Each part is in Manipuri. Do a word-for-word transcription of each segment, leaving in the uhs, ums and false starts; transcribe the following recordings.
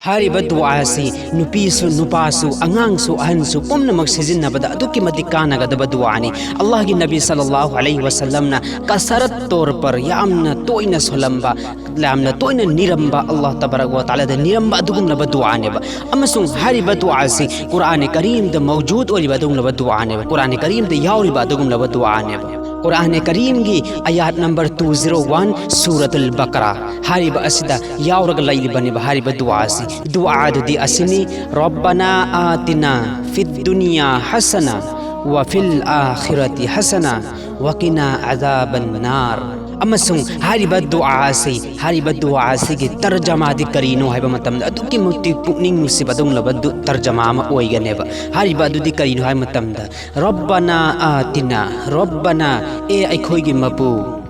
ꯍꯥꯏꯔꯤꯕ ꯗꯨꯋꯥ ꯑꯁꯤ ꯅꯨꯄꯤꯁꯨ, ꯅꯨꯄꯥꯁꯨ, ꯑꯉꯥꯡꯁꯨ, ꯑꯍꯟꯁꯨ ꯄꯨꯝꯅꯃꯛ ꯁꯤꯖꯤꯟꯅꯕꯗ ꯑꯗꯨꯛꯀꯤ ꯃꯇꯤꯛ ꯀꯥꯟꯅꯒꯗꯕ ꯗꯨꯋꯥꯅꯤ꯫ ꯑꯜꯂꯥꯍꯒꯤ ꯅꯕꯤ ꯁꯜꯂꯜꯂꯥꯍꯨ ꯑꯂꯩꯍꯤ ꯋꯁꯜꯂꯝꯅ ꯀꯁꯔꯠ ꯇꯧꯔ ꯄꯔ ꯌꯥꯝꯅ ꯇꯣꯏꯅ ꯁꯣꯜꯂꯝꯕ, ꯌꯥꯝꯅ ꯇꯣꯏꯅ ꯅꯤꯔꯝꯕ, ꯑꯜꯂꯥꯍ ꯇꯕꯥꯔꯛ ꯋ ꯇꯥꯂꯥꯗ ꯅꯤꯔꯝꯕ ꯑꯗꯨꯒꯨꯝꯂꯕ ꯗꯨꯋꯥꯅꯦꯕ꯫ ꯑꯃꯁꯨꯡ ꯍꯥꯏꯔꯤꯕ ꯗꯨꯋꯥ ꯑꯁꯤ ꯀꯨꯔꯥꯟ ꯀꯔꯤꯝꯗ ꯃꯧꯖꯨꯗ ꯑꯣꯏꯔꯤꯕ ꯑꯗꯨꯒꯨꯝꯂꯕ ꯗꯨꯋꯥꯅꯦꯕ꯫ ꯀꯨꯔꯥꯟ ꯀꯔꯤꯝꯗ ꯌꯥꯎꯔꯤꯕ ꯑꯗꯨꯒꯨꯝꯂꯕ ꯗꯨꯋꯥꯅꯦꯕ꯫ ꯀꯨꯔꯥꯟ ꯀꯔꯤꯝꯒꯤ ꯑꯌꯥꯠ ꯅꯝꯕꯔ two zero one, ꯁꯨꯔꯥꯇꯨꯜ ꯕꯀꯔꯥ ꯍꯥꯏꯔꯤꯕ ꯑꯁꯤꯗ ꯌꯥꯎꯔꯒ ꯂꯩꯔꯤꯕꯅꯦꯕ ꯍꯥꯏꯔꯤꯕ ꯗꯨꯋꯥ ꯑꯁꯤ꯫ ꯗꯨꯋꯥ ꯑꯗꯨꯗꯤ ꯑꯁꯤꯅꯤ: "ꯔꯕꯅꯥ ꯑꯥꯇꯤꯅꯥ ꯐꯤꯗ ꯗꯨꯅꯤꯌꯥ ꯍꯁꯅ ꯋ ꯐꯤꯜ ꯑꯥꯈꯤꯔꯥꯇꯤ ꯍꯁꯅ ꯋ ꯀꯤꯅꯥ ꯑꯖꯥꯕꯟ ꯅꯥꯔ"꯫ ꯑꯃꯁꯨꯡ ꯍꯥꯏꯔꯤꯕ ꯗꯨꯋꯥ ꯑꯁꯤ, ꯍꯥꯏꯔꯤꯕ ꯗꯨꯋꯥ ꯑꯁꯤꯒꯤ ꯇꯔꯖꯃꯥꯗꯤ ꯀꯔꯤꯅꯣ ꯍꯥꯏꯕ ꯃꯇꯝꯗ ꯑꯗꯨꯛꯀꯤ ꯃꯇꯤꯛ ꯄꯨꯛꯅꯤꯡ ꯅꯨꯡꯁꯤꯕ ꯑꯗꯨꯒꯨꯝꯂꯕ ꯗꯨ-, ꯇꯔꯖꯃꯥ ꯑꯃ ꯑꯣꯏꯒꯅꯦꯕ꯫ ꯍꯥꯏꯔꯤꯕ ꯑꯗꯨꯗꯤ ꯀꯔꯤꯅꯣ ꯍꯥꯏꯕ ꯃꯇꯝꯗ, "ꯔꯕꯅꯥ ꯑꯥꯇꯤꯅꯥ", ꯔꯕꯅꯥ, ꯑꯦ ꯑꯩꯈꯣꯏꯒꯤ ꯃꯄꯨ,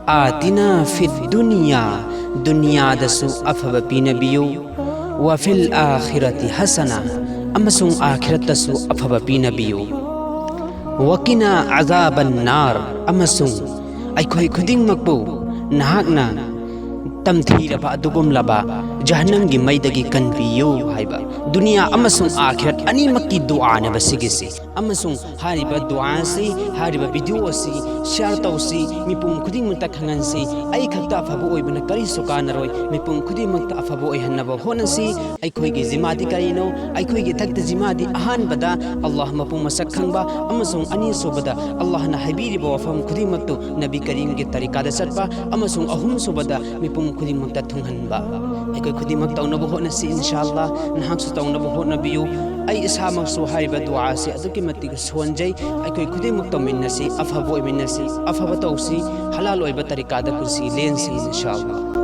"ꯑꯥꯇꯤꯅꯥ ꯐꯤꯗ ꯗꯨꯅꯤꯌꯥ", ꯗꯨꯅꯤꯌꯥꯗꯁꯨ ꯑꯐꯕ ꯄꯤꯅꯕꯤꯌꯨ, "ꯋ ꯐꯤꯜ ꯑꯥꯈꯤꯔꯥꯇꯤ ꯍꯁꯅ", ꯑꯃꯁꯨꯡ ꯑꯥꯈꯤꯔꯠꯇꯁꯨ ꯑꯐꯕ ꯄꯤꯅꯕꯤꯌꯨ, "ꯋ ꯀꯤꯅꯥ ꯑꯖꯥꯕꯟ ꯅꯥꯔ", ꯑꯃꯁꯨꯡ ꯑꯩꯈꯣꯏ ꯈꯨꯗꯤꯡꯃꯛꯄꯨ ꯅꯍꯥꯛꯅ ꯇꯝꯊꯤꯔꯕ ꯑꯗꯨꯒꯨꯝꯂꯕ ꯖꯍꯟꯅꯝꯒꯤ ꯃꯩꯗꯒꯤ ꯀꯟꯕꯤꯌꯨ ꯍꯥꯏꯕ꯫ ꯗꯨꯅꯤꯌꯥ ꯑꯃꯁꯨꯡ ꯑꯥꯈꯤꯔꯠ ꯑꯅꯤꯃꯛꯀꯤ ꯗꯨꯋꯥꯅꯦꯕ ꯁꯤꯒꯤꯁꯤ꯫ ꯑꯃꯁꯨꯡ ꯍꯥꯏꯔꯤꯕ ꯗꯨꯋꯥ ꯑꯁꯤ, ꯍꯥꯏꯔꯤꯕ ꯚꯤꯗꯤꯑꯣ ꯑꯁꯤ ꯁꯤꯌꯥꯔ ꯇꯧꯁꯤ, ꯃꯤꯄꯨꯝ ꯈꯨꯗꯤꯡꯃꯛꯇ ꯈꯪꯍꯟꯁꯤ꯫ ꯑꯩ ꯈꯛꯇ ꯑꯐꯕ ꯑꯣꯏꯕꯅ ꯀꯔꯤꯁꯨ ꯀꯥꯟꯅꯔꯣꯏ, ꯃꯤꯄꯨꯝ ꯈꯨꯗꯤꯡꯃꯛꯇ ꯑꯐꯕ ꯑꯣꯏꯍꯟꯅꯕ ꯍꯣꯠꯅꯁꯤ꯫ ꯑꯩꯈꯣꯏꯒꯤ ꯖꯤꯃꯥꯗꯤ ꯀꯔꯤꯅꯣ? ꯑꯩꯈꯣꯏꯒꯤ ꯏꯊꯛꯇ ꯖꯤꯃꯥꯗꯤ ꯑꯍꯥꯟꯕꯗ ꯑꯜꯂꯥꯍ ꯃꯄꯨ ꯃꯁꯛ ꯈꯪꯕ, ꯑꯃꯁꯨꯡ ꯑꯅꯤꯁꯨꯕꯗ ꯑꯜꯂꯥꯍꯅ ꯍꯥꯏꯕꯤꯔꯤꯕ ꯋꯥꯐꯝ ꯈꯨꯗꯤꯡꯃꯛꯇꯨ ꯅꯕꯤ ꯀꯔꯤꯝꯒꯤ ꯇꯔꯤꯀꯥꯗ ꯆꯠꯄ, ꯑꯃꯁꯨꯡ ꯑꯍꯨꯝꯁꯨꯕꯗ ꯃꯤꯄꯨꯝ ꯈꯨꯗꯤꯡꯃꯛꯇ ꯊꯨꯡꯍꯟꯕ꯫ ꯑꯩꯈꯣꯏ ꯈꯨꯗꯤꯡꯃꯛ ꯇꯧꯅꯕ ꯍꯣꯠꯅꯁꯤ, ꯏꯟꯁꯥ ꯑꯜꯂꯥꯍ꯫ ꯅꯍꯥꯛꯁꯨ ꯇꯧꯅꯕ ꯍꯣꯠꯅꯕꯤꯌꯨ꯫ ꯑꯩ ꯏꯁꯥꯃꯛꯁꯨ ꯍꯥꯏꯔꯤꯕ ꯗꯨꯋꯥ ꯑꯁꯤ ꯑꯗꯨꯛꯀꯤ ꯃꯇꯤꯛ ꯁꯣꯟꯖꯩ꯫ ꯑꯩꯈꯣꯏ ꯈꯨꯗꯤꯡꯃꯛ ꯇꯧꯃꯤꯟꯅꯁꯤ, ꯑꯐꯕ ꯑꯣꯏꯃꯤꯟꯅꯁꯤ, ꯑꯐꯕ ꯇꯧꯁꯤ, ꯍꯂꯥꯜ ꯑꯣꯏꯕ ꯇꯔꯤꯀꯥꯗ ꯄꯨꯟꯁꯤ ꯂꯦꯟꯁꯤ, ꯏꯟꯁꯥ ꯑꯜꯂꯥꯍ꯫